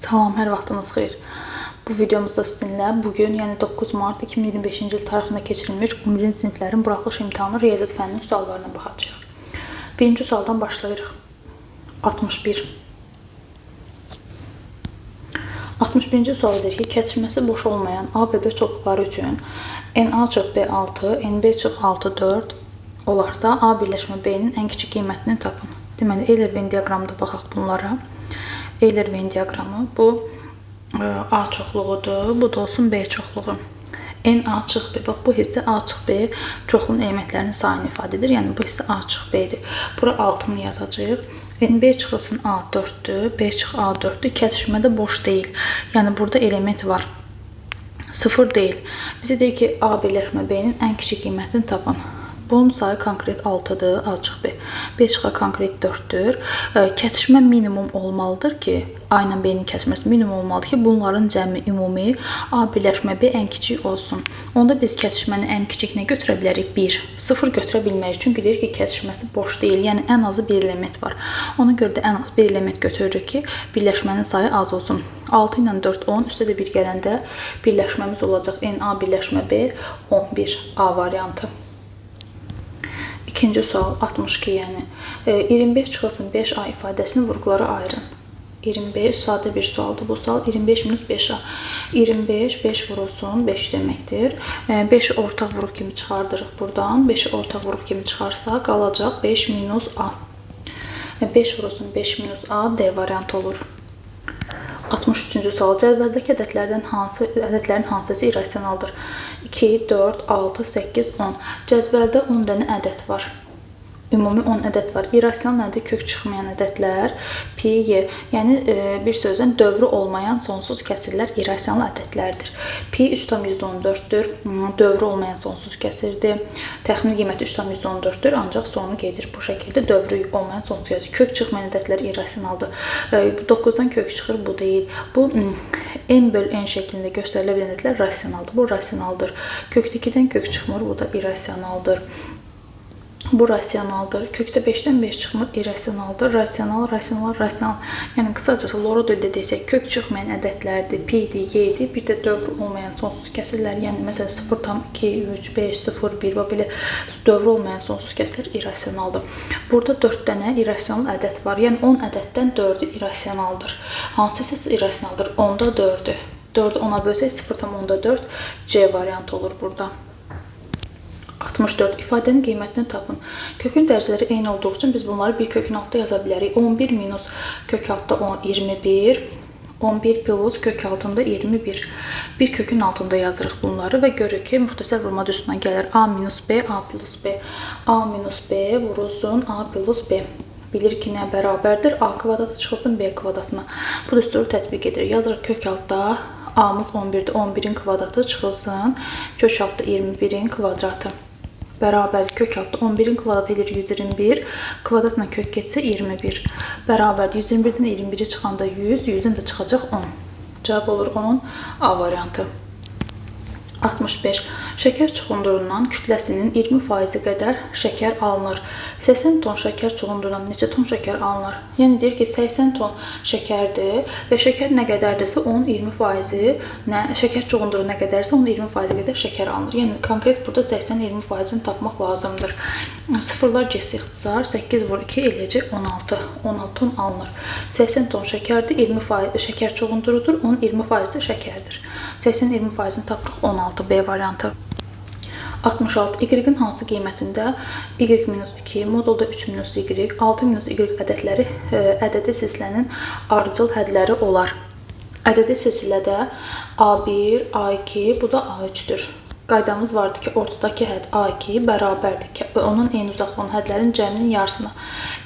Salam, hər vaxtınız xeyir. Bu videomuzda sizinlə bugün, yəni 9 mart 2025-ci il tarixində keçirilmiş 11-ci siniflərin buraxılış imtahanı riyaziyyat fənninin suallarına baxacağıq. Birinci sualdan başlayırıq. 61. 61-ci sual edir ki, kəsişməsi boş olmayan A və B çoxluqları üçün NA çıx B6, NB çıx 6, 4 olarsa A birləşmə B-nin ən kiçik qiymətini tapın. Deməli, Euler-Venn diaqramında baxaq bunlara. Euler-Venn diaqramı bu A çoxluğudur, bu da olsun B çoxluğu. N A çıx B, bax bu hissə A çıx B çoxluğun elementlərinin sayını ifadə edir. Yəni bu hissə A çıx B-dir. Bura 6-nı yazacağıq. N B çıxılsın A 4-dür, B çıx A 4-dür. Kəsişmədə boş deyil. Yəni burada element var. 0 deyil. Bizə deyir ki, A birləşmə B-nin ən kiçik qiymətini tapın. Bunun sayı konkret 6-dır, A çıx B. B çıxa konkret 4-dür. Kəsişmə minimum olmalıdır ki, A ilə B-nin kəsişməsi minimum olmalıdır ki, bunların cəmi ümumi A birləşmə B ən kiçik olsun. Onda biz kəsişməni ən kiçik nə götürə bilərik? 1. 0 götürə bilmərik. Çünki deyir ki, kəsişməsi boş deyil. Yəni ən azı bir element var. Ona görə də ən az bir element götürürük ki, birləşmənin sayı az olsun. 6 ilə 4 10, üstə də 1 gələndə birləşməmiz olacaq. N A birləşmə B 11 A variantı. İkinci sual 62, yəni 25 çıxılsın 5A ifadəsini vurğulara ayırın. 25 sadə bir sualdır bu sual. 25 minus 5A. 25 5 vurulsun 5 deməkdir. 5-i ortaq vuruq kimi çıxardırıq buradan. 5-i ortaq vuruq kimi çıxarsa qalacaq 5 minus A. 5 vurulsun 5 minus A D variantı olur. 63-cü sual. Cədvəldəki ədədlərin hansısı irrasionaldır? 2, 4, 6, 8, 10. Cədvəldə 10 dənə ədəd var. Ümumi 10 ədəd var. İrrasional nədir? Kök çıxmayan ədədlər. Pi, Y. Yəni bir sözlə dövrü olmayan sonsuz kəsirlər irrasional ədədlərdir. Pi 3,14-dür. Dövrü olmayan sonsuz kəsirdir. Təxmini qiyməti 3,14-dür. Ancaq sonu gedir bu şəkildə. Dövrü olmayan sonsuz kəsir. Kök çıxmayan ədədlər irrasionaldır. 9-dan kök çıxır, bu deyil. Bu m böl n şəklində göstərilə bilən ədədlər rasionaldır. Bu rasionaldır. Kökdə 2-dən kök çıxmır, bu da irrasionaldır. Bu rasionaldır. Kökdə 5-dən 5 çıxmır, irrasionaldır. Rasional, rasional, rasional. Yəni qısacası loro dildə desək, kök çıxmayan ədədlərdir. Pi-dir, y-dir. Bir də dövr olmayan sonsuz kəsirlər. Yəni məsələn 0,2, 3, 5, 0, 1 və belə dövrü olmayan sonsuz kəsirlər irrasionaldır. Burada 4 dənə irrasional ədəd var. Yəni 10 ədəddən 4-ü irrasionaldır. Hansı hissəsi irrasionaldır? 10-da 4-ü. 4-ü 10-a bölsək 0,4 C variantı olur burada. 64. İfadənin qiymətini tapın. Kökün dərəcələri eyni olduğu üçün biz bunları bir kökün altında yaza bilərik. 11 minus kök altında 10, 21. 11 plus kök altında 21. Bir kökün altında yazırıq bunları və görürük ki, müxtəsər vurma düsturundan gəlir. A minus B, A plus B. A minus B vurulsun A plus B. Bilir ki, nə bərabərdir? A kvadratı çıxılsın B kvadratına. Bu düsturu tətbiq edirik. Yazırıq kök altda A-mız 11-dir. 11-in kvadratı çıxılsın kök altda 21-in kvadratı. Bərabərdir kök altda 11-in kvadratı edir 121. Kvadratla kök getsə 21. Bərabərdir 121-dən 21-i çıxanda 100, 100-dən də çıxacaq 10. Cavab olur 10 A variantı. 65. Şəkər çuğundurundan kütləsinin 20% qədər şəkər alınır. 80 ton şəkər çuğundurundan neçə ton şəkər alınır? Yəni deyir ki, 80 ton şəkərdir və şəkər nə qədərdirsə onun 20%-i, şəkər çuğunduru nə qədərsə onun 20% qədər şəkər alınır. Yəni konkret burada 80-20%-ni tapmaq lazımdır. Sıfırlar getsə ixtisar 8 vur 2 eləyəcək 16. 16 ton alınır. 80 ton şəkərdir, 20% şəkər çuğundurudur, onun 20% də şəkərdir. 80-20%-ni tapırıq 16 B variantı. 66. Y-in hansı qiymətində Y minus 2, modulda 3 minus Y, 6 minus Y ədədləri ədədi silsilənin ardıcıl hədləri olar. Ədədi silsilədə A1, A2, bu da A3-dür. Qaydamız vardır ki, ortadakı hədd A2 bərabərdir ki, onun eyni uzaqlığı olan hədlərin cəminin yarısına.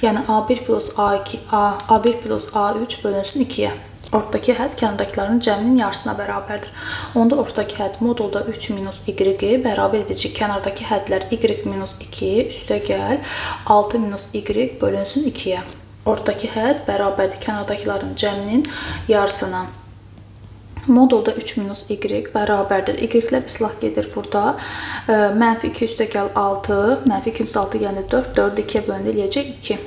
Yəni A1 plus A2, A1 plus A3 bölünsün 2-yə. Ortadakı hədd kənardakıların cəminin yarısına bərabərdir. Onda ortadakı hədd modulda 3 minus y bərabər edəcək kənardakı hədlər y minus 2 üstə gəl 6 minus y bölünsün 2-yə. Ortadakı hədd bərabərdir kənardakıların cəminin yarısına. Modulda 3 minus y bərabərdir. Y-lər islah gedir burada. Mənfi 2 üstə gəl 6, mənfi 2 üstə 6 yəni 4, 4-ü 2-yə bölündə eləyəcək 2.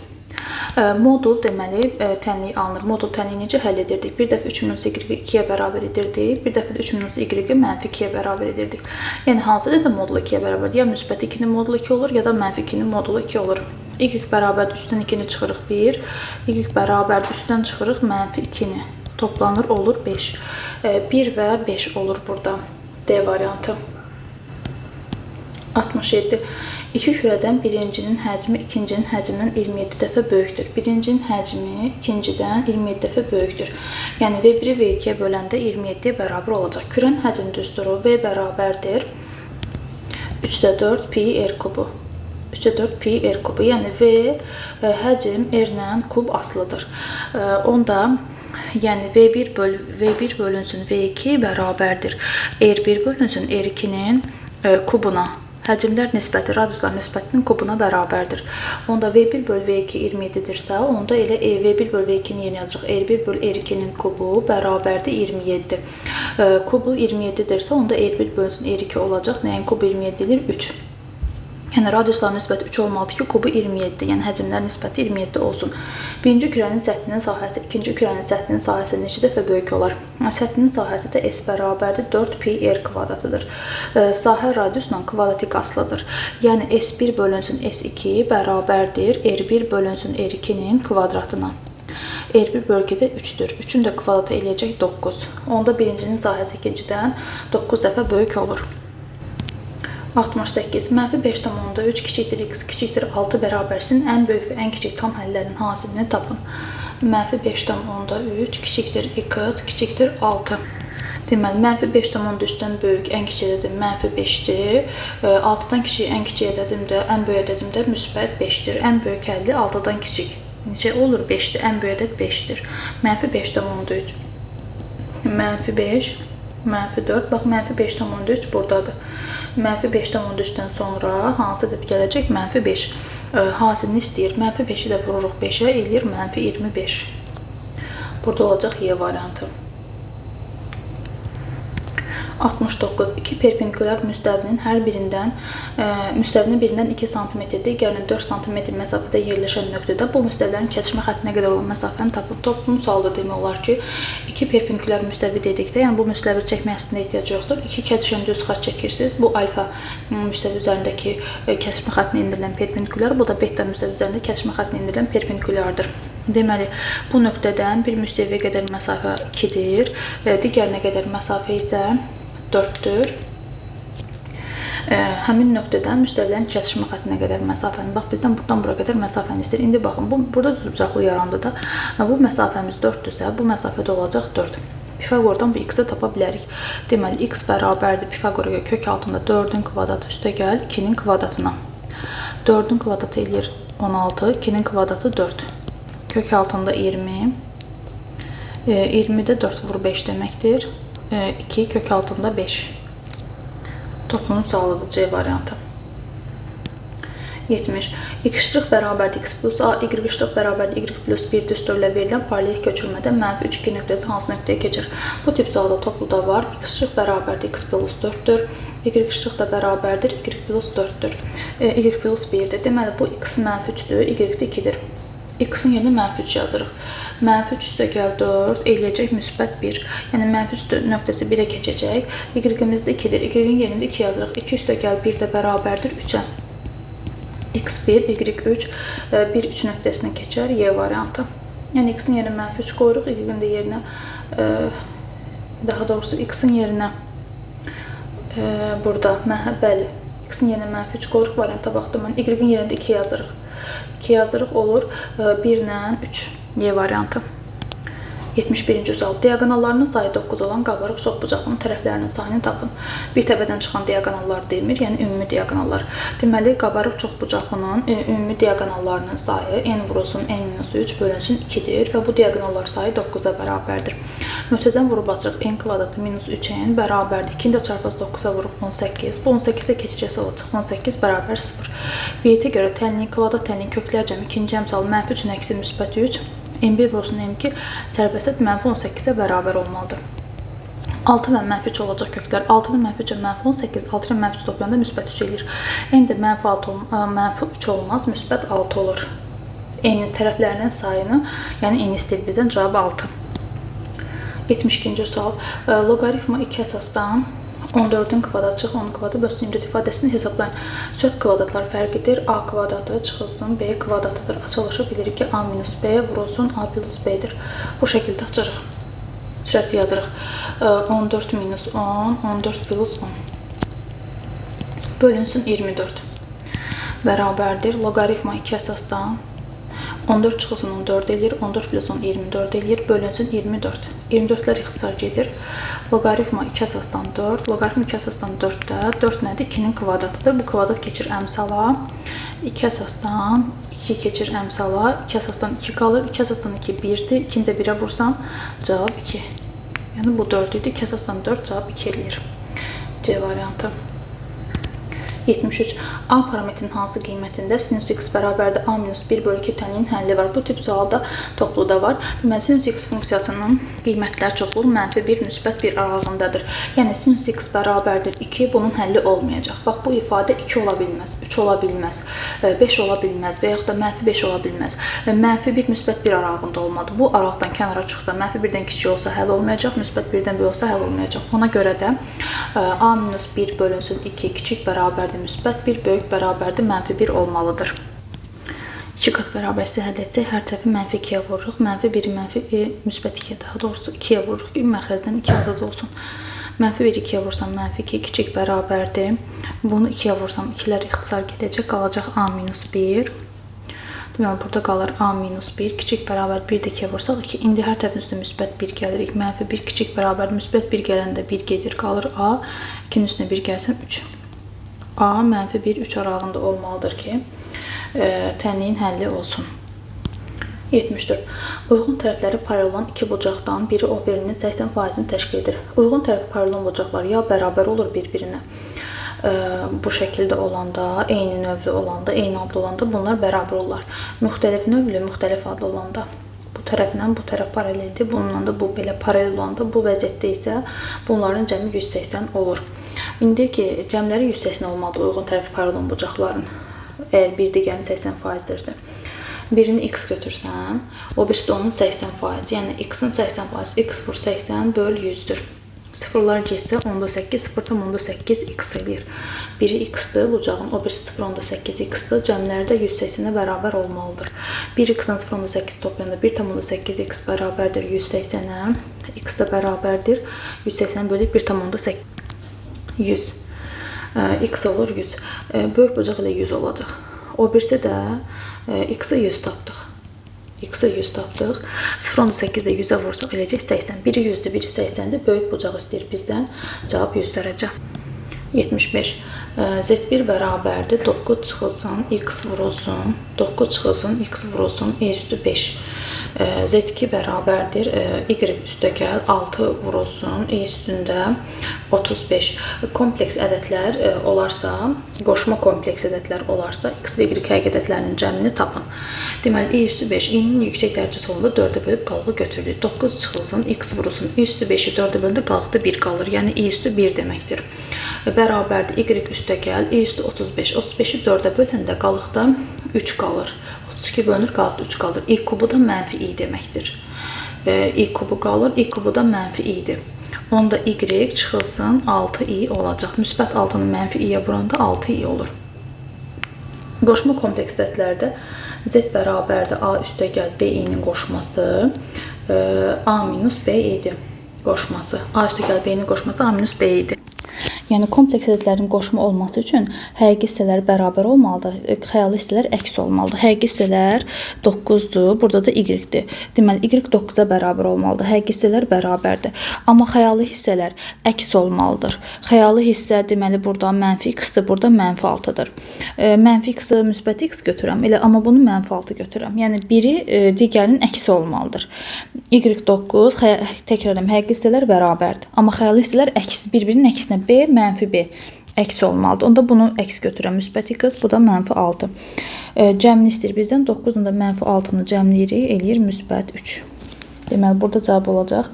Modul deməli tənlik alınır. Modul tənliyi necə həll edirdik? Bir dəfə 3 minus y-i 2-yə bərabər edirdik. Bir dəfə də 3 minus y-i mənfi 2-yə bərabər edirdik. Yəni hansı ədədin modulu 2-yə bərabərdir? Ya müsbət 2-nin modulu 2 olur, ya da mənfi 2-nin modulu 2 olur. Y bərabərdir 3-dən 2-ni çıxırıq 1. Y bərabərdir 3-dən çıxırıq mənfi 2-ni. Toplanır olur 5. 1 və 5 olur burada. D variantı. 67. İki kürədən birincinin həcmi ikincinin həcmindən 27 dəfə böyükdür. Birincinin həcmi ikincidən 27 dəfə böyükdür. Yəni V1-i V2-yə böləndə 27-yə bərabər olacaq. Kürənin həcm düsturu V bərabərdir 3,4 pi r kubu. 3,4 pi r kubu. Yəni V həcm r ilə kub asılıdır. Onda yəni V1 bölünsün V2 bərabərdir R1 bölünsün R2-nin kubuna. Həcmlər nisbəti radiuslar nisbətinin kubuna bərabərdir. Onda V1 böl V2 27-dirsə, onda elə V1 böl V2-nin yerinə yazırıq. R1 böl R2-nin kubu bərabərdir 27. Kubu 27-dirsə, onda R1 bölünsün R2 olacaq. Nəyin kubu 27 edir? 3. Yəni radiuslar nisbəti 3 olmalıdır ki, kubu 27, yəni həcmlər nisbəti 27 olsun. Birinci kürənin səthinin sahəsi ikinci kürənin səthinin sahəsi neçə dəfə böyük olar? Səthinin sahəsi də S bərabərdir 4 pi r kvadratıdır. Sahə radiusla kvadratik asılıdır. Yəni S1 bölünsün S2 bərabərdir R1 bölünsün R2-nin kvadratına. R1 bölgədə 3-dür. 3-ün də kvadratı eləyəcək 9. Onda birincinin sahəsi ikincidən 9 dəfə böyük olur. 68. Mənfi 5,3 kiçikdir x kiçikdir 6 bərabərsin. Ən böyük və ən kiçik tam həllərinin hasilini tapın. Mənfi 5,3 kiçikdir x kiçikdir 6. Deməli, mənfi 5,3-dən böyük ən kiçik ədədim mənfi 5-dir. 6-dan kiçik ən kiçik ədədim də, ən böyük ədədim də müsbət 5-dir. Ən böyük həlli 6-dan kiçik. Necə olur? 5-dir. Ən böyük ədəd 5-dir. Mənfi 5,3. Mənfi 5, mənfi 4. Bax, mənfi 5,3 buradadır. Mənfi 5,3-dən sonra hansı ədəd gələcək? Mənfi 5. Hasilini istəyir. Mənfi 5-i də vururuq 5-ə, eləyir mənfi 25. Burada olacaq Y variantı. 69. İki perpendikulyar müstəvinin hər birindən, müstəvinin birindən 2 cm, digərindən 4 cm məsafədə yerləşən nöqtədə bu müstəvilərin kəsişmə xəttinə qədər olan məsafəni tapın. Toplum sualıda demək olar ki, iki perpendikulyar müstəvi dedikdə, yəni bu müstəvi çəkmək əslində ehtiyac yoxdur. İki kəsişən düz xətt çəkirsiniz. Bu alfa müstəvi üzərindəki kəsişmə xəttinə endirilən perpendikulyar, bu da beta müstəvi üzərində kəsişmə xəttinə endirilən perpendikulyardır. Deməli, bu nöqtədən bir müstəviyə qədər məsafə 2-dir, digərinə qədər məsafə isə 4-dür. Həmin nöqtədən müstəvilərin kəsişmə xəttinə qədər məsafəni, bax bizdən buradan bura qədər məsafəni istəyir. İndi baxın, burada düzbucaqlı yarandı da, bu məsafəmiz 4-dürsə, bu məsafə də olacaq 4. Pifaqordan bu x-i tapa bilərik. Deməli, x bərabərdir Pifaqora görə kök altında 4-ün kvadratı üstə gəl 2-nin kvadratına. 4-ün kvadratı eləyir 16, 2-nin kvadratı 4. Kök altında 20, 20-də 4 vur 5 deməkdir. 2 kök altında 5. Toplumun sualıdır C variantı. 70. X' bərabərdir x plus a, y' bərabərdir y plus 1 düsturla verilən paralel köçürmədə mənfi 3, 2 nöqtəsi hansı nöqtəyə keçir? Bu tip sualda topluda var. X' bərabərdir x plus 4-dür. Y' da bərabərdir y plus 4-dür. Y plus 1-dir. Deməli, bu x mənfi 3-dür, y də 2-dir. X-in yerinə mənfi 3 yazırıq. Mənfi 3 üstə gəl 4, eləyəcək müsbət 1. Yəni, mənfi 3 nöqtəsi 1-ə keçəcək. Y-imiz də 2-dir. Y-in yerinə də 2 yazırıq. 2 üstə gəl 1 də bərabərdir 3-ə. X1, Y3, 1, 3 nöqtəsinə keçər. Y variantı. Yəni, X-in yerinə mənfi 3 qoyuruq. Y-in də yerinə, daha doğrusu X-in yerinə burada, bəli, X-in yerinə mənfi 3 qoyuruq. Varianta baxdım mən. Y-in yerinə də 2 yazırıq. 2 yazırıq, olur 1 ilə 3. Y variantı. 71-ci sual. Diaqonallarının sayı 9 olan qabarıq çoxbucaqlının tərəflərinin sayını tapın. Bir təpədən çıxan diaqonallar demir, yəni ümumi diaqonallar. Deməli, qabarıq çoxbucaqlının ümumi diaqonallarının sayı n vurulsun n minus 3 bölünsün 2-dir və bu diaqonallar sayı 9-a bərabərdir. Mötəzən vurub açırıq n kvadratı minus 3n bərabərdir. 2-ni də çarpaz 9-a vuruq 18. Bu 18-ə keçəcəsi olacaq. 18 bərabər 0. Vietə görə tənliyin kvadrat tənliyin köklər cəmi ikinci əmsal mənfi 3-ün əksi müsbət 3. M1 vurulsun M2 sərbəst mənfi 18-ə bərabər olmalıdır. 6 və mənfi 3 olacaq köklər. 6-nı mənfi 3-ə mənfi 18, 6 ilə mənfi 3 toplayanda müsbət 3 eləyir. N də mənfi 3 olmaz, müsbət 6 olur. Eyni tərəflərinin sayını, yəni eyni istəyir bizdən, cavab 6. 72-ci sual. Loqaritma 2 əsasdan 14-ün kvadratı çıx 10 kvadratı bölsün 24 ifadəsini hesablayın. Sürət kvadratlar fərqidir. A kvadratı çıxılsın B kvadratıdır. Açılışı bilirik ki, A minus B vurulsun A plus B-dir. Bu şəkildə açırıq. Sürəti yazırıq. 14 minus 10, 14 plus 10. Bölünsün 24. Bərabərdir. Loqaritma 2 əsasdan 14 çıxılsın 14 eləyir, 14 plus 10 24 eləyir, bölünsün 24. 24-lər ixtisar gedir. Loqaritma 2 əsasdan 4, loqaritma 2 əsasdan 4-də, 4 nədir? 2-nin kvadratıdır. Bu kvadrat keçir əmsala. 2 əsasdan 2 keçir əmsala, 2 əsasdan 2 qalır, 2 əsasdan 2 1-dir, 2-ni də 1-ə vursam cavab 2. Yəni bu 4 idi, 2 əsasdan 4 cavab 2 eləyir. C variantı. 73. A parametrinin hansı qiymətində sinus x bərabərdir A minus 1 bölü 2 tənliyin həlli var? Bu tip sualda topluda var. Deməli, sinus x funksiyasının qiymətlər çoxluğu mənfi 1, müsbət 1 aralığındadır. Yəni, sinus x bərabərdir 2, bunun həlli olmayacaq. Bax, bu ifadə 2 ola bilməz, 3 ola bilməz, 5 ola bilməz və yaxud da mənfi 5 ola bilməz. Mənfi 1, müsbət 1 aralığında olmalıdır. Bu aralıqdan kənara çıxsa, mənfi 1-dən kiçik olsa həll olmayacaq, müsbət 1-dən böyük olsa həll olmayacaq. Ona görə də A minus 1 bölünsün 2 kiçik bərabərdir müsbət 1, böyük bərabərdir mənfi 1 olmalıdır. 2 qat bərabərsizliyi həll etsək, hər tərəfi mənfi 2-yə vururuq. Mənfi 1-i mənfi müsbət 2-yə, daha doğrusu 2-yə vururuq ki, məxrəcdən 2 azad olsun. Mənfi 1-i 2-yə vursam, mənfi 2 kiçik bərabərdir. Bunu 2-yə vursam, 2-lər ixtisar gedəcək, qalacaq A minus 1. Deməli, burada qalır A minus 1, kiçik bərabər 1 də 2-yə vursaq 2. İndi hər tərəfin üstünə müsbət 1 gəlirik. Mənfi 1 kiçik bərabər müsbət 1 gələndə 1 gedir, qalır A. 2-nin üstünə 1 gəlsəm 3. A mənfi 1, 3 aralığında olmalıdır ki, tənliyin həlli olsun. 74. Uyğun tərəfləri paralel olan iki bucaqdan biri o birinin 80%-ni təşkil edir. Uyğun tərəfi paralel olan bucaqlar ya bərabər olur bir-birinə, bu şəkildə olanda, eyni növlü olanda, eyni adlı olanda bunlar bərabər olurlar. Müxtəlif növlü, müxtəlif adlı olanda bu tərəflə bu tərəf paraleldir, bununla da bu belə paralel olanda bu vəziyyətdə isə bunların cəmi 180 olur. İndi ki, cəmləri 180 olmalıdır uyğun tərəfi paralel olan bucaqların. Əgər bir digərini 80%-dirsə. Birini x götürsəm, o birisi də onun 80%. Yəni x-in 80%, x vur 80 böl 100-dür. Sıfırlar getsə 10.8, 0.8 x eləyir. Biri x-dir bucağın, o birisi 0.8 x-dir. Cəmləri də 180-ə bərabər olmalıdır. 1x-dən 0.8 toplayanda 1.8 x bərabərdir 180-ə. X də bərabərdir 180 bölü 1.8. 100. X olur 100. Böyük bucaq ilə 100 olacaq. O birisi də x-i 100 tapdıq. X-i 100 tapdıq. 0.8-də 100-ə vursaq eləyəcək 80. Biri 100-dür, biri 80-dir. Böyük bucaq istəyir bizdən. Cavab 100 dərəcə. 75. Z1 bərabərdir. 9 çıxılsın, x vurulsun. 9 çıxılsın, x vurulsun. E üstü 5. Z2 bərabərdir. Y üstəgəl 6 vurulsun. E üstündə 35. Kompleks ədədlər olarsa, qoşma kompleks ədədlər olarsa, x və y həqiqi ədədlərinin cəmini tapın. Deməli, e üstü 5, i-nin yüksək dərəcəsi olanda 4-ə bölüb qalığı götürdük. 9 çıxılsın, x vurulsun. E üstü 5-i 4-ə böldü, qalıqda 1 qalır. Yəni, e üstü 1 deməkdir. Bərabərdir. Y üstəgəl, e üstü 35. 35-i 4-ə böləndə qalıqda 3 qalır. 32 bölünür, qalıqda 3 qalır. I kubu da mənfi i deməkdir. I kubu qalır, i kubu da mənfi i-dir. Onda y çıxılsın 6i olacaq. Müsbət 6-nı mənfi i-yə vuranda 6i olur. Qoşma kompleks ədədlərdə z bərabərdir a üstəgəl d-i-nin qoşması a minus b idi qoşması. A üstəgəl b-nin qoşması a minus b idi. Yəni, kompleks ədədlərin qoşma olması üçün həqiqi hissələr bərabər olmalıdır, xəyali hissələr əks olmalıdır. Həqiqi hissələr 9-dur, burada da y-dir. Deməli, y 9-a bərabər olmalıdır, həqiqi hissələr bərabərdir. Amma xəyali hissələr əks olmalıdır. Xəyali hissə, deməli, burada mənfi x-dir, burada mənfi 6-dır. Mənfi x-i müsbət x götürürəm, elə, amma bunu mənfi 6 götürürəm. Yəni, biri digərinin əksi olmalıdır. Y 9, təkrar edirəm, həqiqi hissələr bərabərdir. Amma xəyali hissələr əks, bir-birinin əksinə b, mənfi b əks olmalıdır. Onda bunu əks götürürəm. Müsbət x, bu da mənfi 6. Cəmini istəyir bizdən. 9-un da mənfi 6-nı cəmləyirik, eləyir müsbət 3. Deməli, burada cavab olacaq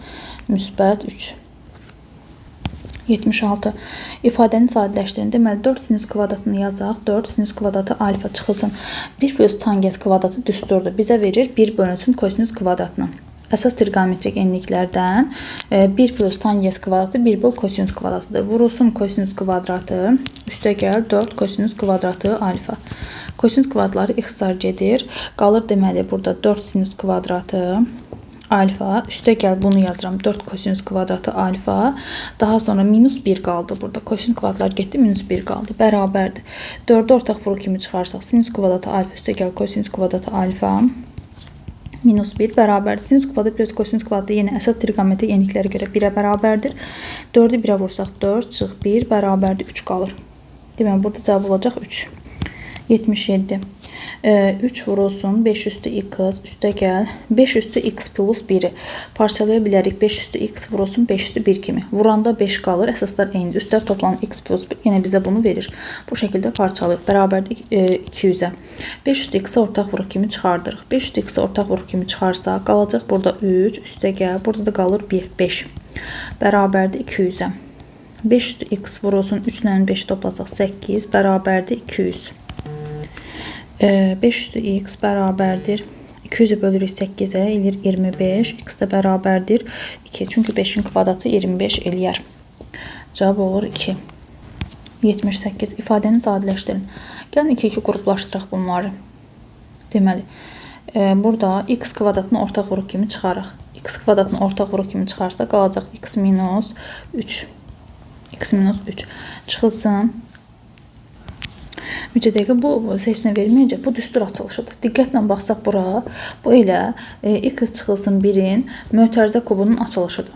müsbət 3. 76. İfadəni sadələşdirin. Deməli, 4 sinüs kvadratını yazaq. 4 sinüs kvadratı alfa çıxılsın. 1 plus tangens kvadratı düsturdur. Bizə verir 1 bölünsün kosinüs kvadratını. Əsas trigonometrik enliklərdən 1 plus tangens kvadratı 1 böl kosinüs kvadratıdır. Vurulsun kosinüs kvadratı, üstə gəl 4 kosinüs kvadratı alfa. Kosinüs kvadratları ixtisar gedir. Qalır deməli burada 4 sinüs kvadratı alfa. Üstə gəl bunu yazıram. 4 kosinüs kvadratı alfa. Daha sonra minus 1 qaldı burada. Kosinüs kvadratlar getdi, minus 1 qaldı. Bərabərdir. 4-ü ortaq vuruq kimi çıxarsaq sinüs kvadratı alfa üstə gəl kosinüs kvadratı alfa minus 1 bərabərdir. Sinüs kvadratı plus kosinüs kvadratı yenə əsas trigonometrik enliklərə görə 1-ə bərabərdir. 4-ü 1-ə vursaq 4 çıx 1 bərabərdir 3 qalır. Deməli, burada cavab olacaq 3. 77. 3 vurulsun 5 üstü x üstə gəl 5 üstü x plus 1-i parçalaya bilərik. 5 üstü x vurulsun 5 üstü 1 kimi. Vuranda 5 qalır. Əsaslar eynidir. Üstlər toplanır x plus 1 yenə bizə bunu verir. Bu şəkildə parçalayırıq. Bərabərdir 200-ə. 5 üstü x-i ortaq vuruq kimi çıxardırıq. 5 üstü x-i ortaq vuruq kimi çıxarsaq qalacaq burada 3 üstə gəl. Burada da qalır 1 5. Bərabərdir 200-ə. 5 üstü x vurulsun 3 ilə 5 toplasaq 8 bərabərdir 200. 5 üstü x bərabərdir 200-ü bölürük 8-ə, eləyir 25. X də bərabərdir 2. Çünki 5-in kvadratı 25 eləyər. Cavab olur 2. 78. İfadəni sadələşdirin. Gəlin 2-2 qruplaşdıraq bunları. Deməli, burada x kvadratını ortaq vuruq kimi çıxarıq. X kvadratını ortaq vuruq kimi çıxarsa qalacaq x minus 3. X minus 3 çıxılsın. Mücə dəqiqə bu seçinə verməyəcək. Bu düstur açılışıdır. Diqqətlə baxsaq bura, bu elə x çıxılsın 1-in mötərizə kubunun açılışıdır.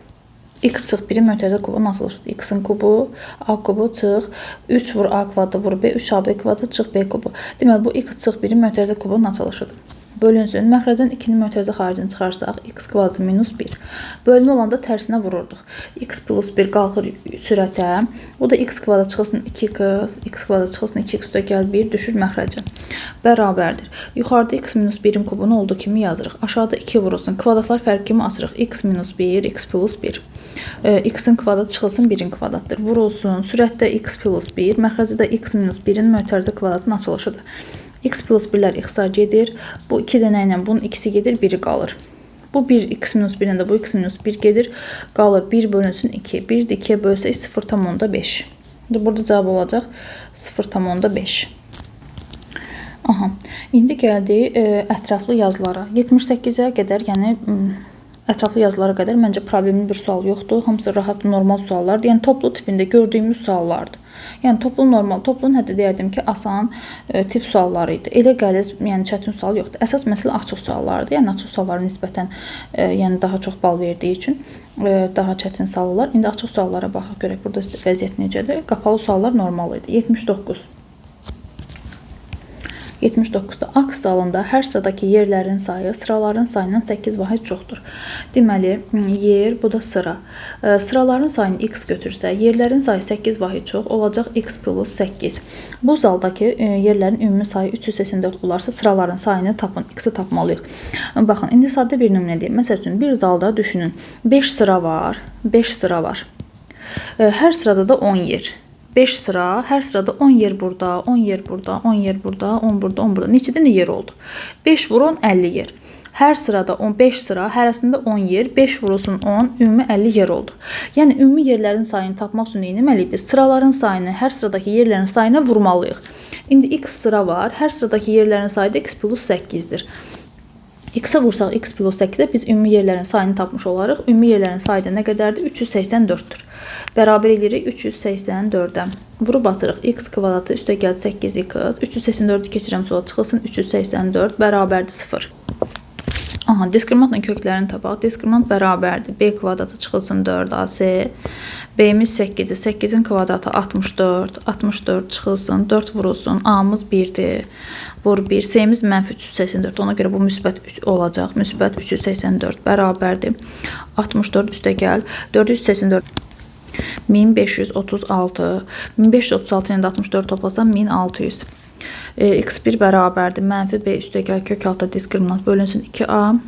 X çıx 1-in mötərizə kubunun açılışıdır. X-in kubu, A kubu çıx, 3 vur A kvadratı vur B, 3AB kvadratı çıx B kubu. Deməli, bu x çıx 1-in mötərizə kubunun açılışıdır. Bölünsün. Məxrəcdən 2-nin mötərizə xaricini çıxarsaq, x kvadratı minus 1. Bölmə olanda tərsinə vururduq. X plus 1 qalxır sürətə. O da x kvadrat çıxılsın 2x, x kvadrat çıxılsın 2x üstə gəl 1, düşür məxrəcə. Bərabərdir. Yuxarıda x minus 1-in kubunu olduğu kimi yazırıq. Aşağıda 2 vurulsun. Kvadratlar fərq kimi açırıq. X minus 1, x plus 1. X-in kvadratı çıxılsın 1-in kvadratıdır. Vurulsun. Sürətdə x plus 1, məxrəcə də x minus 1-in mötərizə kvadratının açılışıdır. X plus 1-lər ixtisar gedir. Bu 2 dənə ilə bunun ikisi gedir, biri qalır. Bu 1 x minus 1-lə də bu x minus 1 gedir. Qalır 1 bölünsün 2. 1 də 2-yə bölsək 0,5. Burada cavab olacaq 0,5. Aha. İndi gəldik ətraflı yazılara. 78-ə qədər, yəni ətraflı yazılara qədər məncə problemli bir sual yoxdur. Hamısı rahat, normal suallardır. Yəni toplu tipində gördüyümüz suallardır. Yəni toplu normal, toplunun hətta deyərdim ki, asan tip sualları idi. Elə qəliz, yəni çətin sual yoxdur. Əsas məsələ açıq suallardır. Yəni açıq suallara nisbətən yəni daha çox bal verdiyi üçün daha çətin salırlar. İndi açıq suallara baxaq görək burada vəziyyət necədir. Qapalı suallar normal idi. 79. 79-da aks zalında hər sıradakı yerlərin sayı sıraların sayından 8 vahid çoxdur. Deməli, yer, bu da sıra. Sıraların sayını x götürsə, yerlərin sayı 8 vahid çox olacaq x plus 8. Bu zaldakı yerlərin ümumi sayı 384 olarsa, sıraların sayını tapın, x-i tapmalıyıq. Baxın, indi sadə bir nümunə deyim. Məsəl üçün, bir zalda düşünün, 5 sıra var, 5 sıra var. Hər sırada da 10 yer. 5 sıra, hər sırada 10 yer burada, 10 yer burada, 10 yer burada, 10 burada, 10 burada. Neçə dənə yer oldu? 5 vur 10, 50 yer. Hər sırada 15 sıra, hərəsində 10 yer, 5 vurulsun 10, ümumi 50 yer oldu. Yəni ümumi yerlərin sayını tapmaq üçün nə etməliyik biz? Sıraların sayını hər sıradakı yerlərin sayına vurmalıyıq. İndi x sıra var, hər sıradakı yerlərin sayı da x plus 8-dir. X-ə vursaq x plus 8-ə biz ümumi yerlərin sayını tapmış olarıq. Ümumi yerlərin sayı da nə qədərdir? 384-dür. Bərabər eləyirik 384-ə. Vurub atırıq. X kvadratı üstə gəl 8x. 384-ü keçirəm sola çıxılsın. 384 bərabərdir 0. Aha, diskriminantla köklərini tapaq. Diskriminant bərabərdir. B kvadratı çıxılsın 4AC. B-miz 8-dir. 8-in kvadratı 64. 64 çıxılsın. 4 vurulsun. A-mız 1-dir. Vur 1. C-miz mənfi 384. Ona görə bu müsbət 3 olacaq. Müsbət 384 bərabərdir. 64 üstə gəl. 484. 1536. 1536 ilə də 64 toplasam 1600. X1 bərabərdir. Mənfi B üstə gəl kök altı diskriminant bölünsün 2A.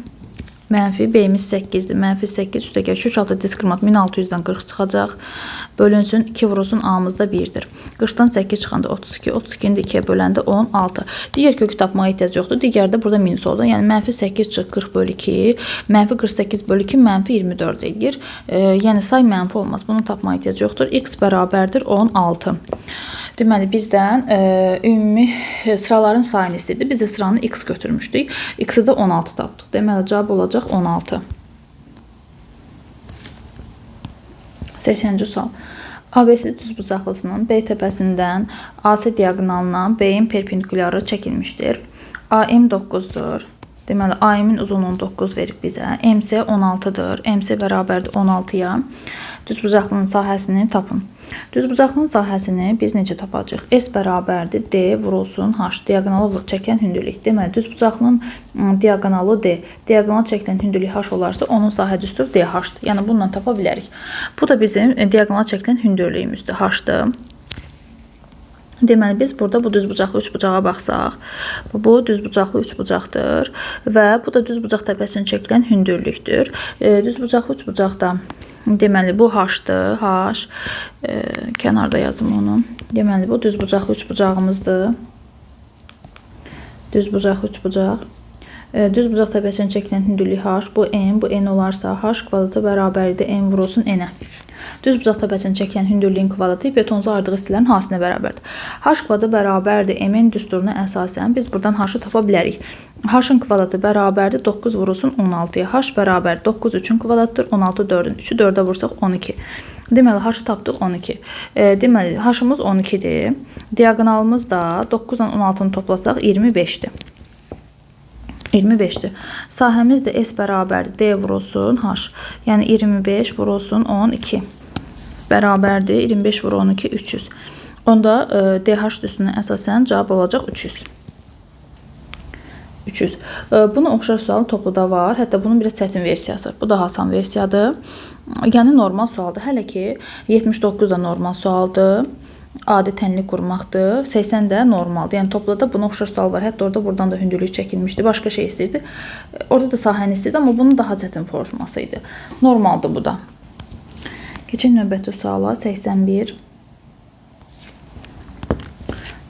Mənfi B-miz 8-dir. Mənfi 8 üstəgəl kök altı diskriminant 1600-dən 40 çıxacaq. Bölünsün 2 vurulsun A-mız da 1-dir. 40-dan 8 çıxanda 32, 32-ni də 2-yə böləndə 16. Digər kökü tapmağa ehtiyac yoxdur. Digəri də burada minus oldu. Yəni mənfi 8 çıx 40 bölü 2, mənfi 48 bölü 2, mənfi 24 eləyir. Yəni say mənfi olmaz. Bunu tapmağa ehtiyac yoxdur. X bərabərdir 16. Deməli, bizdən ümumi sıraların sayını istedi. Biz də sıranı x götürmüşdük. X-i də 16 tapdıq. Deməli, cavab olacaq 16. 80-ci sual. ABC düzbucaqlısının B təpəsindən AC diaqonalına B-in perpendikulyarı çəkilmişdir. AM 9-dur. Deməli, AM-in uzunluğunu 9 verib bizə. MC 16-dır. MC bərabərdir 16-ya. Düzbucaqlının sahəsini tapın. Düzbucaqlının sahəsini biz necə tapacağıq? S bərabərdir D vurulsun H. Diaqonalı çəkilən hündürlük. Deməli, düzbucaqlının diaqonalı D. Diaqonal çəkilən hündürlük H olarsa, onun sahə düsturu DH-dır. Yəni, bununla tapa bilərik. Bu da bizim diaqonal çəkilən hündürlüyümüzdür. H-dır. Deməli, biz burada bu düzbucaqlı üçbucağa baxsaq, bu düzbucaqlı üçbucaqdır və bu da düzbucaq təpəsinin çəkilən hündürlükdür. Düzbucaqlı üçbucaqda, deməli, bu H-dır, H, kənarda yazım onu. Deməli, bu düzbucaqlı üçbucağımızdır. Düzbucaqlı üçbucaq. Düzbucaq təpəsinin çəkilən hündürlük H, bu M, bu N olarsa H kvadratı bərabərdir M vurulsun N-ə. Düzbucaq təpəsinin çəkilən hündürlüyün kvadratı hipotenuza ayırdığı hissələrin hasilinə bərabərdir. H kvadratı bərabərdir M-in düsturuna əsasən biz buradan H-ı tapa bilərik. H-ın kvadratı bərabərdir 9 vurulsun 16-ya. H bərabər 9 3-ün kvadratıdır, 16 4-ün. 3-ü 4-ə vursaq 12. Deməli, H-ı tapdıq 12. Deməli, H-ımız 12-dir. Diaqonalımız da 9 ilə 16-nı toplasaq 25-dir. 25-dir. Sahəmiz də S bərabərdir D vurulsun H. Yəni 25 vurulsun 12. Bərabərdir 25 vur 12, 300. Onda DH düsturuna əsasən cavab olacaq 300. 300. Buna oxşar sual topluda var. Hətta bunun biraz çətin versiyası. Bu daha asan versiyadır. Yəni normal sualdır. Hələ ki 79 da normal sualdır. Adi tənlik qurmaqdır. 80 də normaldır. Yəni topluda buna oxşar sual var. Hətta orada buradan da hündürlük çəkilmişdi. Başqa şey istəyirdi. Orada da sahəni istəyirdi, amma bunun daha çətin forması idi. Normaldır bu da. Keçək növbəti suala. 81.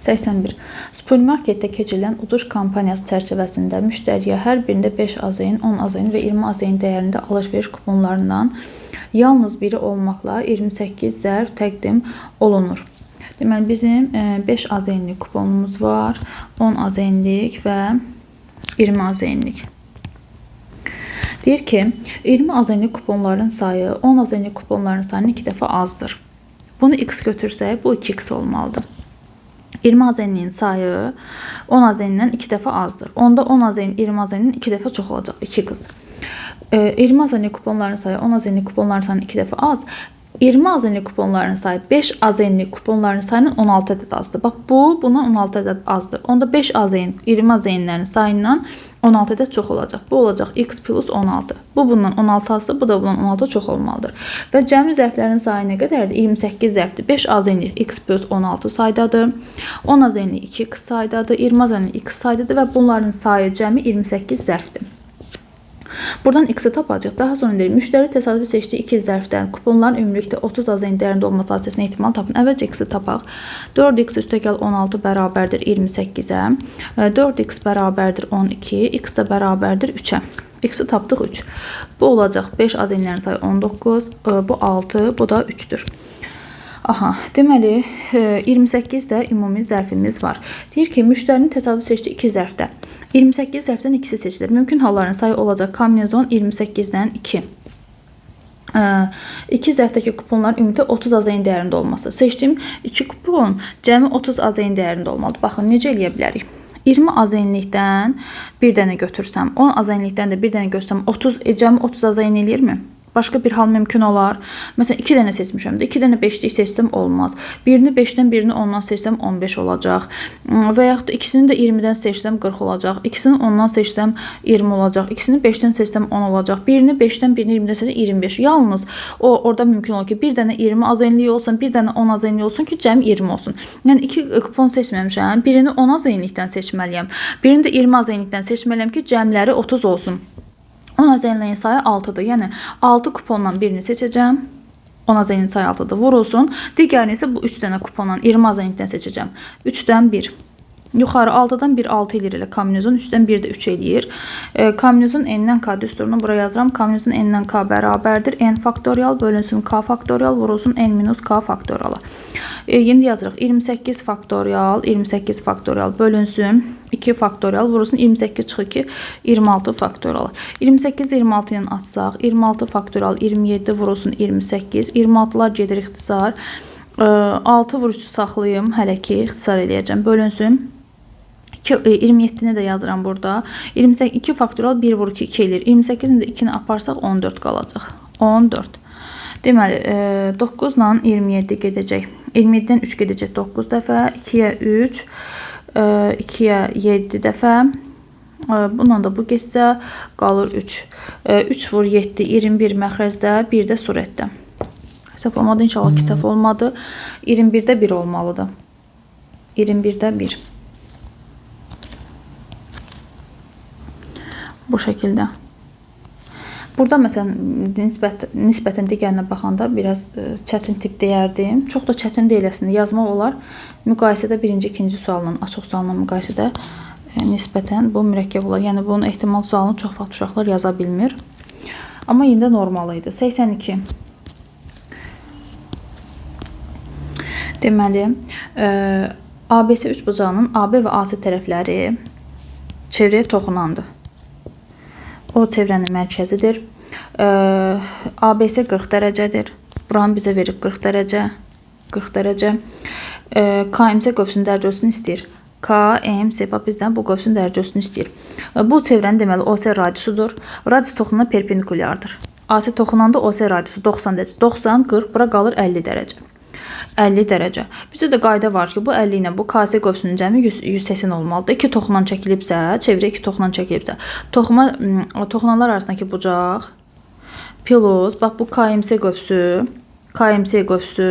81. Supermarketdə keçirilən ucuş kampaniyası çərçivəsində müştəriyə hər birində 5 azeyn, 10 azeyn və 20 azeyn dəyərində alış-veriş kuponlarından yalnız biri olmaqla 28 zərf təqdim olunur. Deməli, bizim 5 azeynlik kuponumuz var, 10 azeynlik və 20 azeynlik. Deyir ki, 20 azeynlik kuponların sayı 10 azeynlik kuponların sayının 2 dəfə azdır. Bunu x götürsək, bu 2x olmalıdır. 20 azeynliyin sayı 10 azeynindən 2 dəfə azdır. Onda 10 azeyn 20 azeynindən 2 dəfə çox olacaq. 2x. 20 azeynlik kuponların sayı 10 azeynlik kuponların sayının 2 dəfə az. 20 azeynlik kuponların sayı 5 azeynlik kuponların sayının 16 ədəd azdır. Bax, bu buna 16 ədəd azdır. Onda 5 azeyn 20 azeynlərin sayından 16 ədəd çox olacaq. Bu olacaq x plus 16. Bu bundan 16 azdır, bu da bundan 16 çox olmalıdır. Və cəmi zərflərin sayı nə qədərdir? 28 zərfdir. 5 azeynlik x plus 16 saydadır. 10 azeynlik 2x saydadır. 20 azeynlik x saydadır və bunların sayı cəmi 28 zərfdir. Buradan x-i tapacaq. Daha sonra deyir, müştəri təsadüfi seçdiyi 2 zərfdən kuponların ümumilikdə 30 azeyn dəyərində olması hadisəsinə ehtimal tapın. Əvvəlcə x-i tapaq. 4x üstəgəl 16 bərabərdir 28-ə. 4x bərabərdir 12, x də bərabərdir 3-ə. X-i tapdıq 3. Bu olacaq 5 azeynlərin sayı 19, bu 6, bu da 3-dür. Aha, deməli 28 də ümumi zərfimiz var. Deyir ki, müştərinin təsadüf seçdiyi 2 zərfdə 28 zərfdən ikisi seçilir. Mümkün halların sayı olacaq kombinezon 28-dən 2. 2 zərfdəki kuponların ümumilikdə 30 azeyn dəyərində olması. Seçdiyim 2 kupon cəmi 30 azeyn dəyərində olmalıdır. Baxın, necə eləyə bilərik? 20 azeynlikdən bir dənə götürsəm, 10 azeynlikdən də bir dənə götürsəm, 30, cəmi 30 azeyn eləyirmi? Başqa bir hal mümkün olar. Məsələn, 2 dənə seçmişəm də, 2 dənə 5-lik seçsəm olmaz. Birini 5-dən, birini 10-dan seçsəm 15 olacaq. Və yaxud da ikisini də 20-dən seçsəm 40 olacaq. İkisini 10-dan seçsəm 20 olacaq. İkisini 5-dən seçsəm 10 olacaq. Birini 5-dən, birini 20-dən seçsəm 25. Yalnız o orada mümkün olur ki, bir dənə 20 azeynlik olsun, bir dənə 10 azeynlik olsun ki, cəmi 20 olsun. Yəni 2 kupon seçməmişəm. Birini 10 azeynlikdən seçməliyəm. Birini də 20 azeynlikdən seçməliyəm ki, cəmləri 30 olsun. 10 azənliyin sayı 6-dır. Yəni 6 kupondan birini seçəcəm. 10 azənliyin sayı 6-dır. Vurulsun. Digərini isə bu 3 dənə kupondan 20 azənlikdən seçəcəm. 3-dən 1. Yuxarı 6-dan 1 6 eləyir elə K-10, 3-dən 1 də 3 eləyir. K-10 n-dən K düsturunu bura yazıram. K-10 n-dən K bərabərdir. N faktorial bölünsün K faktorial vurulsun n minus K faktoriala. İndi yazırıq. 28 faktorial, 28 faktorial bölünsün 2 faktorial vurulsun 28 çıxır ki 26 faktorial. 28 26 ilə atsaq 26 faktorial 27 vurulsun 28. 26-lar gedir ixtisar. 6 vur 3 saxlayım hələ ki ixtisar eləyəcəm. Bölünsün. 27-ni də yazıram burada. 28, 2 faktorial 1 vur 2, 2 eləyir. 28-ni də 2-ni aparsaq 14 qalacaq. 14. Deməli, 9 ilə 27 gedəcək. 27-dən 3 gedəcək 9 dəfə. 2-yə 3, 2-yə 7 dəfə. Bununla da bu getsə qalır 3. 3 vur 7, 21 məxrəcdə, 1 də surətdə. Hesablamadı, inşallah ki, səhv olmadı. 21-də 1 olmalıdır. 21-də 1. Bu şəkildə. Burada məsələn nisbətən digərinə baxanda biraz çətin tip deyərdim. Çox da çətin deyil əslində. Yazmaq olar. Müqayisədə birinci, ikinci sualla, açıq sualla müqayisədə nisbətən bu mürəkkəb olar. Yəni bunun ehtimal sualını çox vaxt uşaqlar yaza bilmir. Amma yenə də normal idi. 82. Deməli, ABC üçbucağının AB və AC tərəfləri çevrəyə toxunandır. O çevrənin mərkəzidir. ABC 40 dərəcədir. Buranı bizə verib 40 dərəcə. 40 dərəcə. KMC qövsünün dərəcə ölçüsünü istəyir. KMC, bax bizdən bu qövsün dərəcə ölçüsünü istəyir. Bu çevrənin deməli OC radiusudur. Radius toxunana perpendikulyardır. AC toxunanda OC radiusu 90 dərəcə. 90, 40, bura qalır 50 dərəcə. 50 dərəcə. Bizdə də qayda var ki, bu 50 ilə bu KC qövsünün cəmi 180 olmalıdır. 2 toxunan çəkilibsə, çevrə 2 toxunan çəkilibsə, toxunanlar arasındakı bucaq plus, bax bu KMC qövsü, KMC qövsü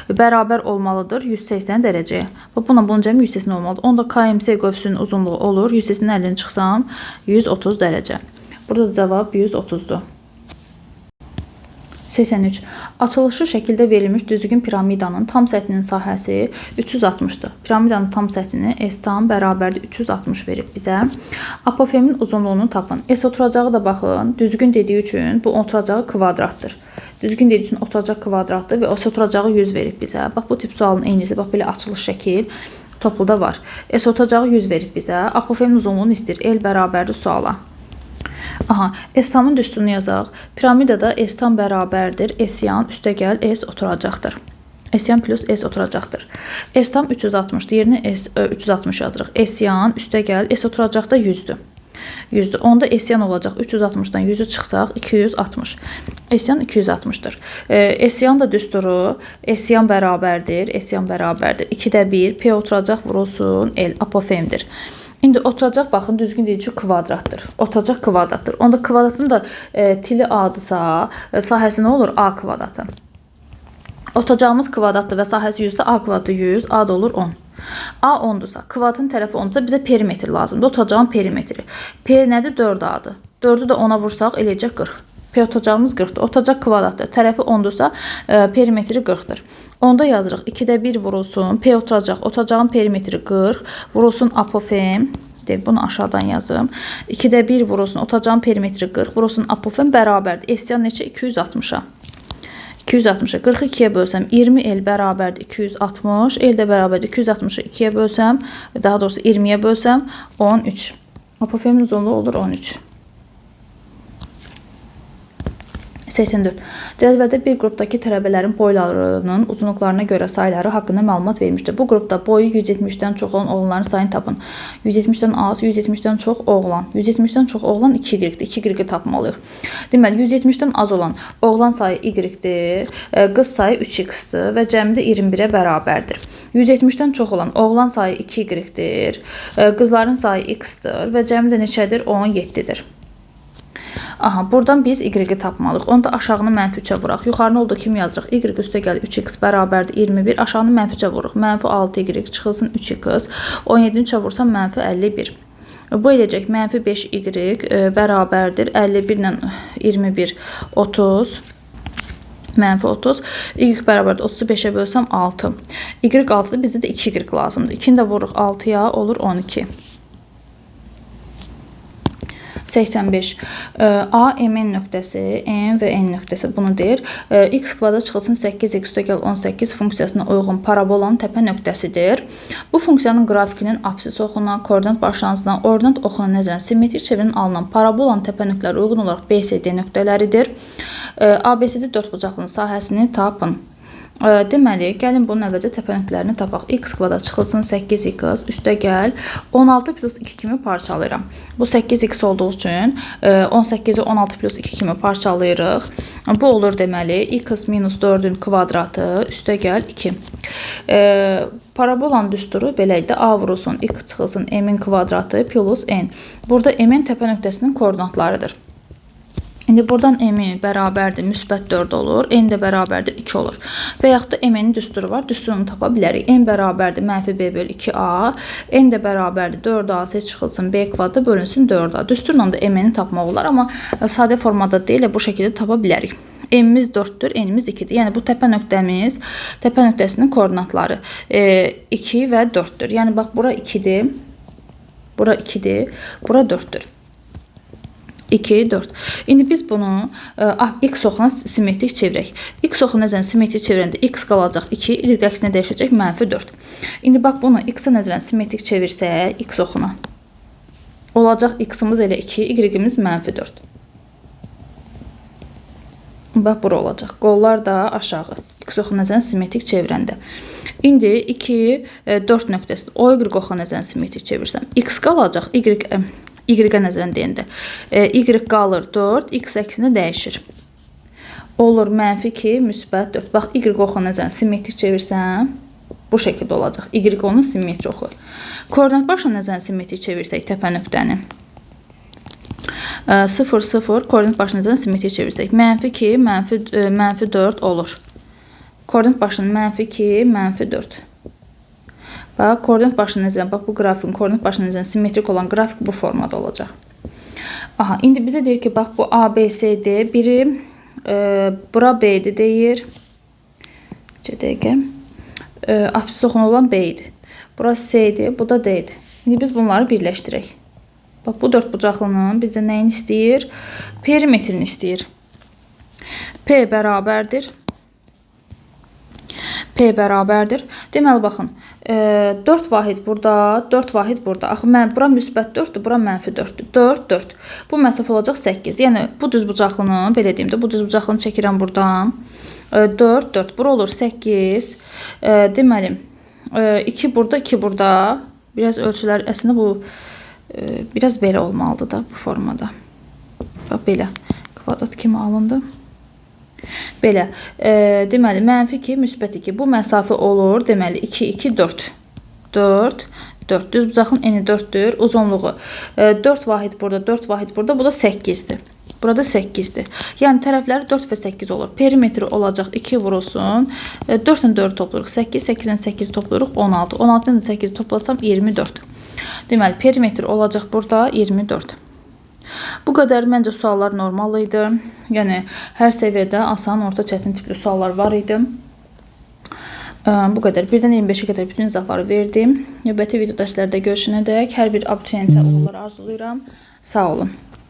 bərabər olmalıdır 180 dərəcəyə. Bax bununla bunun cəmi 180 olmalıdır. Onda KMC qövsünün uzunluğu olur. 180-in 50-ni çıxsam 130 dərəcə. Burada da cavab 130-dur. 83. Açılışı şəkildə verilmiş düzgün piramidanın tam səthinin sahəsi 360-dır. Piramidanın tam səthini S tam bərabərdir 360 verib bizə. Apofemin uzunluğunu tapın. S oturacağı da baxın. Düzgün dediyi üçün bu oturacağı kvadratdır. Düzgün dediyi üçün oturacaq kvadratdır və S oturacağı 100 verib bizə. Bax bu tip sualın eynisi. Bax belə açılış şəkil topluda var. S oturacağı 100 verib bizə. Apofemin uzunluğunu istəyir. L bərabərdir suala. Aha, S tamın düsturunu yazaq. Piramidada S tam bərabərdir. S yan üstəgəl S oturacaqdır. S yan plus S oturacaqdır. S tam 360-dır. Yerinə S 360 yazırıq. S yan üstəgəl S oturacaq da 100-dür. 100-dür. Onda S yan olacaq. 360-dan 100-ü çıxsaq 260. S yan 260-dır. S yan da düsturu S yan bərabərdir. S yan bərabərdir. 2-də 1 P oturacaq vurulsun L apofemdir. İndi oturacaq baxın düzgün deyil ki kvadratdır. Oturacaq kvadratdır. Onda kvadratın da tili A-dırsa, sahəsi nə olur? A kvadratı. Oturacağımız kvadratdır və sahəsi 100-də A kvadratı 100, A da olur 10. A 10-dursa, kvadratın tərəfi 10-dursa bizə perimetr lazımdır. Oturacağın perimetri. P nədir? 4A-dır. 4-ü də 10-a vursaq eləyəcək 40. P oturacağımız 40-dır. Oturacaq kvadratdır. Tərəfi 10-dursa perimetri 40-dır. Onda yazırıq 2-də 1 vurulsun. P oturacaq. Oturacağın perimetri 40. Vurulsun apofem. Deyək, bunu aşağıdan yazım. 2-də 1 vurulsun. Oturacağın perimetri 40. Vurulsun apofem bərabərdir. S yan neçə? 260-a. 260-a. 40-ı 2-yə bölsəm 20 L bərabərdir 260. L də bərabərdir 260-ı 2-yə bölsəm, daha doğrusu 20-yə bölsəm 13. Apofemin uzunluğu olur 13. 84. Cədvəldə bir qrupdakı tələbələrin boylarının uzunluqlarına görə sayları haqqında məlumat verilmişdir. Bu qrupda boyu 170-dən çox olan oğlanların sayını tapın. 170-dən az, 170-dən çox oğlan. 170-dən çox oğlan 2y-dir. 2y tapmalıyıq. Deməli, 170-dən az olan oğlan sayı y-dir, qız sayı 3x-dir və cəmi də 21-ə bərabərdir. 170-dən çox olan oğlan sayı 2y-dir, qızların sayı x-dir və cəmi də neçədir? 17-dir. Aha, buradan biz y-i tapmalıyıq. Onda aşağını mənfi 3-ə vuraq. Yuxarını olduğu kimi yazırıq. Y üstə gəl 3x bərabərdir 21. Aşağını mənfi 3-ə vururuq. Mənfi 6y çıxılsın 3x. 17-ni 3-ə vursam mənfi 51. Bu eləyəcək mənfi 5y bərabərdir 51 ilə 21 30. Mənfi 30. Y bərabərdir 35-ə bölsəm 6. Y 6-dır, bizdə də 2y lazımdır. 2-ni də vururuq 6-ya, olur 12. 85. A, M, N nöqtəsi, M və N nöqtəsi bunu deyir. X kvadrat çıxılsın 8x üstəgəl 18 funksiyasına uyğun parabolanın təpə nöqtəsidir. Bu funksiyanın qrafikinin absis oxuna, koordinat başlanğıcına, ordinat oxuna nəzərən simmetrik çevirinin alınan parabolanın təpə nöqtələri uyğun olaraq B, C, D nöqtələridir. ABCD dördbucaqlının sahəsini tapın. Deməli, gəlin bunun əvvəlcə təpə nöqtələrini tapaq. X kvadrat çıxılsın 8x üstəgəl 16 plus 2 kimi parçalayıram. Bu 8x olduğu üçün 18-i 16 plus 2 kimi parçalayırıq. Bu olur deməli x minus 4-ün kvadratı üstəgəl 2. Parabolanın düsturu belə idi. A vurulsun x çıxılsın m-in kvadratı plus n. Burada m-in təpə nöqtəsinin koordinatlarıdır. İndi buradan m bərabərdir müsbət 4 olur, n də bərabərdir 2 olur. Və yaxud da m-nin düsturu var, düsturunu tapa bilərik. M bərabərdir mənfi b bölü 2a, n də bərabərdir 4ac çıxılsın b kvadratı bölünsün 4a. Düsturla da m-ni tapmaq olar, amma sadə formada deyil, bu şəkildə tapa bilərik. M-imiz 4-dür, n-imiz 2-dir. Yəni bu təpə nöqtəmiz, təpə nöqtəsinin koordinatları 2 və 4-dür. Yəni bax bura 2-dir, bura 2-dir, bura 4-dür. 2, 4. İndi biz bunu x oxuna simmetrik çevirək. X oxuna nəzərən simmetrik çevirəndə x qalacaq 2, y əksinə dəyişəcək mənfi 4. İndi bax bunu x-a nəzərən simmetrik çevirsək, x oxuna olacaq x-imiz elə 2, y-imiz mənfi 4. Bax bura olacaq. Qollar da aşağı. X oxuna nəzərən simmetrik çevirəndə. İndi 2, 4 nöqtəsi o y oxuna nəzərən simmetrik çevirsəm, x qalacaq, y-ə nəzərən deyəndə. Y qalır 4, x əksinə dəyişir. Olur mənfi 2, müsbət 4. Bax, y oxuna nəzərən simmetrik çevirsəm, bu şəkildə olacaq. Y onun simmetri oxu. Koordinat başına nəzərən simmetrik çevirsək təpə nöqtəni. 0, 0, koordinat başına nəzərən simmetrik çevirsək. Mənfi 2, mənfi 4 olur. Koordinat başının mənfi 2, mənfi 4. Bax, koordinat başına nəzərən, bax bu qrafikin koordinat başına nəzərən simmetrik olan qrafik bu formada olacaq. Aha, indi bizə deyir ki, bax bu A, B, C, D, biri bura B-dir deyir. C dəqiqə. Absis oxuna olan B idi. Bura C-dir, bu da D-dir. İndi biz bunları birləşdirək. Bax, bu dörd bucaqlının bizə nəyini istəyir? Perimetrini istəyir. P bərabərdir. P bərabərdir. Deməli, baxın, 4 vahid burada, 4 vahid burada. Axı, bura müsbət 4-dür, bura mənfi 4-dür. 4, 4. Bu məsafə olacaq 8. Yəni, bu düzbucaqlını, belə deyim də, bu düzbucaqlını çəkirəm buradan. 4, 4. Bura olur 8. Deməli, 2 burada, 2 burada. Biraz ölçülər, əslində bu biraz belə olmalıdır da bu formada. Bax, belə kvadrat kimi alındı. Belə, deməli, mənfi 2, müsbət 2. Bu məsafə olur, deməli, 2, 2, 4. 4, 4. Düzbucaqın eni 4-dür, uzunluğu 4 vahid burada, 4 vahid burada, bu da 8-dir. Burada 8-dir. Yəni, tərəfləri 4 və 8 olur. Perimetri olacaq 2 vurulsun. 4 ilə 4 toplayırıq, 8, 8 ilə 8 toplayırıq, 16. 16 ilə 8 toplasam 24. Deməli, perimetri olacaq burada 24. Bu qədər məncə suallar normal idi. Yəni, hər səviyyədə asan, orta, çətin tipli suallar var idi. Bu qədər. 1-dən 25-ə qədər bütün izahları verdim. Növbəti video dərslərdə görüşənədək hər bir abituriyentə uğurlar arzulayıram. Sağ olun.